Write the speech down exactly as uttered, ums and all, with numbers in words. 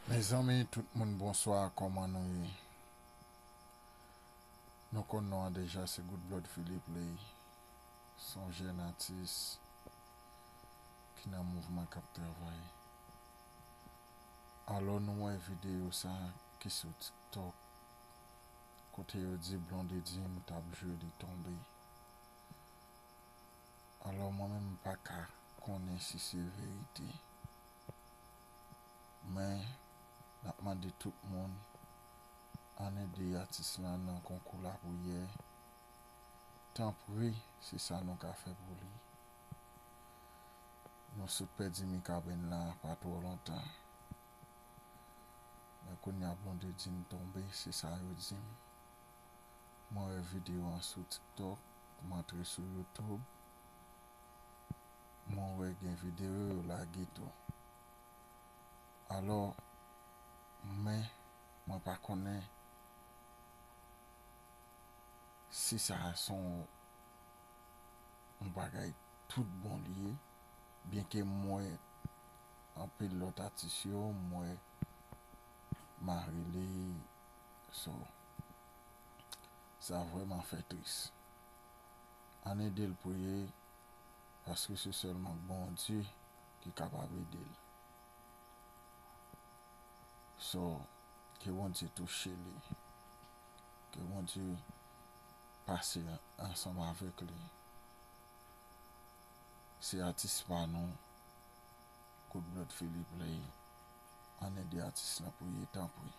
Mezanmi, tout moun, bonswa, kòman nou ye? Nou konn non an deja, se Good Blood Philippe Ley. Se yon jèn atis ki nan mouvman k ap travay. Alò, nou wè videyo sa ki sou TikTok, kote yo di Blondedy m t ap jwe li tonbe. Alò, mwen menm, m pa ka konnen si se verite. Men, n ap mande tout moun, ann ede atis lan nan konkou lapriyè. Tanpri, se sa nou ka fè pou li. Nou sot pèdi Mikaben la pa twò lontan. Men kounye a Blondedy m tonbe, se sa yo di m. Mwen wè videyo an sou TikTok, m antre sou YouTube. Mwen wè gen videyo yo lage tou. Alò, men, mwen pa konnen si sa a se yon, yon bagay tout bon li ye, byenke m wè anpil lòt atis yo, m wè mari li, so, sa vrèman fè tris. Ann ede l priye, paske se sèlman Bondye ki kapab ede l. So, ke Bondye touche li. Ke Bondye pase ansanm avèk li. Se atis pa nou, Good Blood Philippe Ley. Ann ede atis lan priye, tanpri.